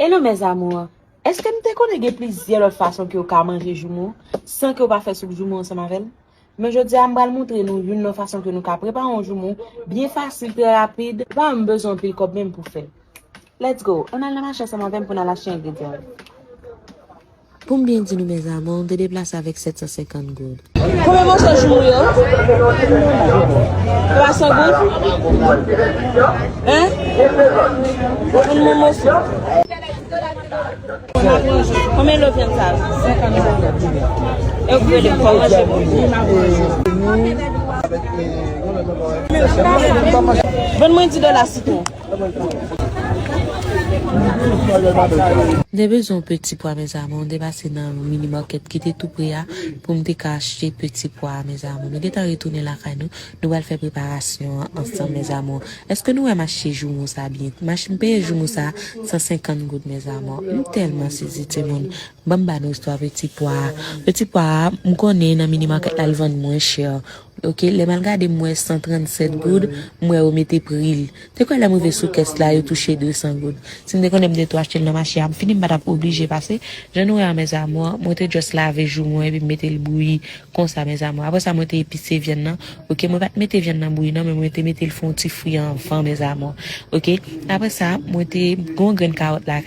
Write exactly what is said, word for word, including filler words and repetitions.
Hello mes amours, èske nou te konnen gen plizyè lòt fason ke w ka manje joumou san ke w pa fè soup joumou ansanm avè l? Men jodi a m pral montre nou youn nan fason ke nou ka prepare yon joumou byen fasil, trè rapid, pa menm bezwen anpil kòb menm pou fè l. Let's go! Ann al nan mache ansanm avè m pou n al achte engredyan yo. Pou m byen di nou mes amours, m te deplase avèk sèt san senkant goud. Konbyen moso joumou yo? Twa san goud? Hein? Yon bon moso. Konbyen lo vyann sa? Senkant goud. E ou ki rele m fò manje pou ou. Vann mwen di dola sitwon. M te bezwen yon peti pwa mes amours, m te pase nan mini market ki te tou pre a pou m te ka achte peti pwa mes amours. Nou gentan retounen lakay nou, nou pral fè preparasyon an ansanm mes amours. Èske nou wè m achte joumou sa byen? M ach- m peye joumou sa san senkant goud mes amours. M tèlman sezi timoun. Ban m ba nou istwa peti pwa a. Peti pwa a, m konnen nan mini market la l vann mwen chè. Ok, lè m al gade m wè san trannsèt goud, m wè yo mete pri l. Te kwè lè m rive sou kès la, yo touche de san goud. Si m te konnen m te tou achte l nan mache a, m fini m pa t ap oblije pase. Jan nou wè a mes amours, mwen te just lave jou mwen epi m mete l bouyi konsa mes amours. Apre sa, mwen te epise vyann nan. Ok, mwen pa t mete vyann nan bouyi non, men mwen te mete l fè yon ti fri anvan mes amours. Ok, apre sa, mwen te gon grenn kawòt la